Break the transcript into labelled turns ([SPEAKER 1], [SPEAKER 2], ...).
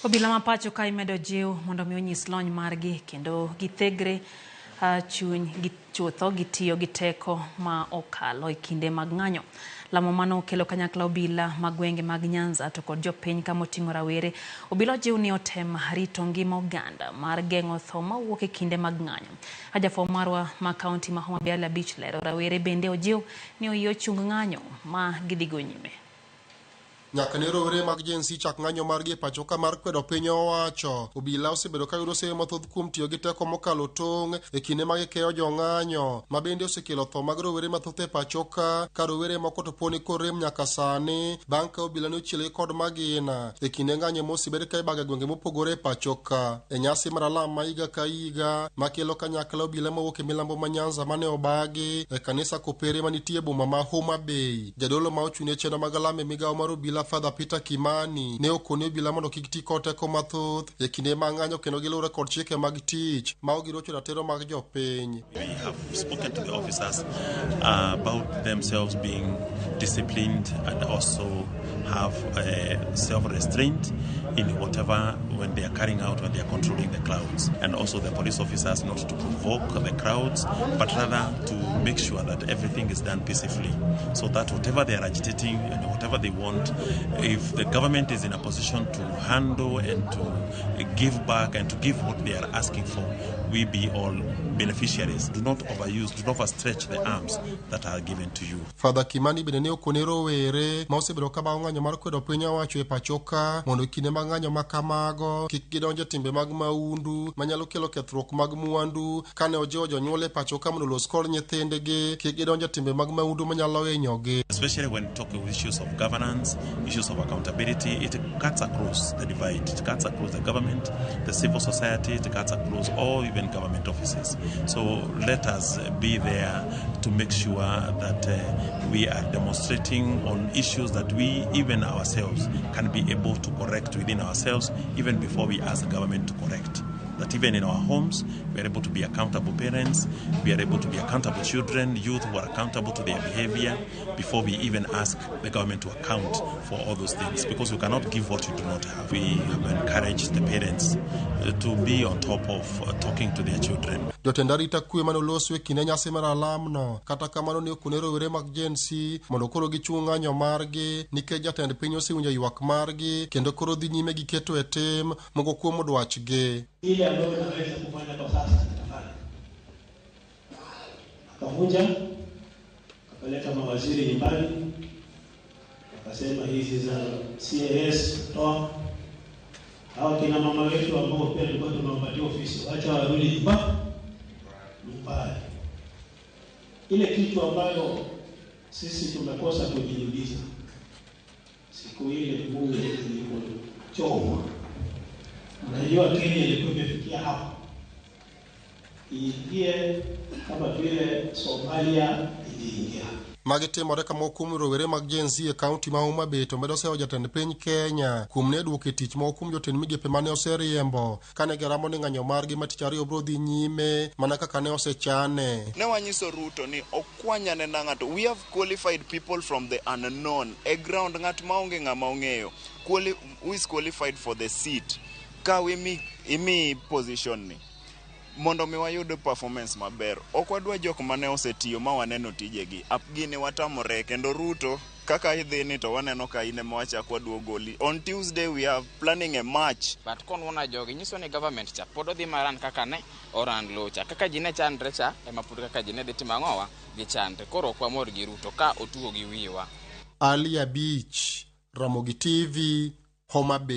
[SPEAKER 1] Obila ma pacho ka imedo jiw mondo mi onyis lony margi kendo githegre chuny gi chutho gitiyo gi teko ma okalo e kinde mag ng'anyo. Lamo mano okelo kanyakla obila mag gwenge mag Nyanza to kod jopiny kama oting'o rawere. Obila ojiw ni otem rito ngima oganda mar geng'o tho mawuok e kinde mag ng'anyo. Jafwambo marwa ma kaunti ma Homa Bay Ali Abich lero rawere bende ojiw ni oyie ochung ng'anyo ma gidhigo nyime.
[SPEAKER 2] Nyaka ne rowere mag Gen Z chak ng'anyo margi e pacho ka mar kwedo piny owacho, obila osebedo ka yudo seyo mathoth kuom tiyo gi teko mokalo tong' e kinde ma gikeyo jong'anyo, ma bende osekelo tho mag rowere mathoth e pacho ka, ka rowere moko to poni korem nyaka sani bang' ka obila ne ochielgi kod magina e kinde ng'anyo mosebed ka ibago e gwenge mopogore e pacho ka. E nyasi mar alam ma higa ka higa makelo kanyakla obila mawuok e milambo ma Nyanza mane obagi e kanisa Kopere manitie e boma ma Homa Bay, jadolo ma ochung' ne chenro mag alam e migawo mar obila Father Peter Kimani ne okoni obila mondo kik ti kod teko mathoth e kinde mag ng'anyo kendo giluwre kod chike mag tich ma ok girocho ratiro mag jopiny.
[SPEAKER 3] We have spoken to the officers about themselves being disciplined and also have self-restraint in whatever when they are carrying out, when they are controlling the crowds, and also the police officers not to provoke the crowds, but rather to make sure that everything is done peacefully, so that whatever they are agitating and whatever they want, if the government is in a position to handle and to give back and to give what they are asking for, we be all beneficiaries. Do not overuse, do not overstretch the arms that are given to you.
[SPEAKER 2] Father Kimani bende ne okone rowere ma osebedo ka bago ng'anyo mar kwedo piny owacho e pacho ka mondo kinde mag ng'anyo ma kamago kik gidonj e timbe mag maundu manyalo kelo kethruok mag mwandu kane ojiwo jonyuol e pacho ka mondo olos kod nyithindgi kik gidonj e timbe mag maundu manyalo hinyogi.
[SPEAKER 3] Especially when talking of issues of governance, issues of accountability, it cuts across the divide. It cuts across the government, the civil society, it cuts across all even government offices. So let us be there to make sure that we are demonstrating on issues that we, even ourselves, can be able to correct within ourselves, even before we ask the government to correct. That even in our homes, we are able to be accountable parents, we are able to be accountable children, youth who are accountable to their behavior before we even ask the government to account for all those things, because you cannot give what you do not have. We have encouraged the parents to be on top of talking to their children.
[SPEAKER 2] Jotend arita kwe mane oloso e kinde nyasi mar alamno kata kamano ne okone rowere mag Gen Z mondo koro gichung ng'anyo margi nikech jatend piny osewinjo ywak margi kendo koro dhi nyime gi keto e tim moko kuom dwachgi.
[SPEAKER 4] Ile ambayo naweza kufanya kwa sasa nitafanya. Akavunja, akapeleka mawaziri nyumbani, akasema hizi za CAS toa. Hao kina mama wetu ambao pia tulikuwa tumewapatia ofisi, wacha warudi nyumbani. Ile kitu ambayo sisi tumekosa kujiuliza, siku ile bunge ilipochomwa, unajua Kenya ilikuwa imefikia hapo, iingie kama vile Somalia iliingia.
[SPEAKER 2] Magi timore ka moko kuom rowere mag Gen Z e kaunti ma Homa Bay to medo seyo jatend piny Kenya kuom ne duoko e tich moko kuom jotend migepe mane oseriembo kane giramo ni ng'anyo margi ma tich ariyo biro dhi nyime mana kaka ne osechane.
[SPEAKER 5] Ne wanyiso Ruto ni okwany anena ng'ato. We have qualified people from the unknown e ground, ng'at maonge ng'ama ong'eyo who is qualified for the seat. Kaw imi position ni mondo mi wayud performance maber. Ok wadwa jok mane osetiyo ma waneno tijegi. Ap gini watamore kendo Ruto kaka idhi ni to waneno ka in ema wachak waduogo goli. On Tuesday we are planning a march.
[SPEAKER 6] But konuona jogi nyiso ni government cha pod odhi maran kaka ne oran locha kaka ji ne chandre cha ema pod kaka ji ne dhi timo ang'owa gi chandre. Koro ok wamor gi Ruto ka otugo gi wiwa.
[SPEAKER 2] Ali Abich, Ramogi TV, Homa Bay.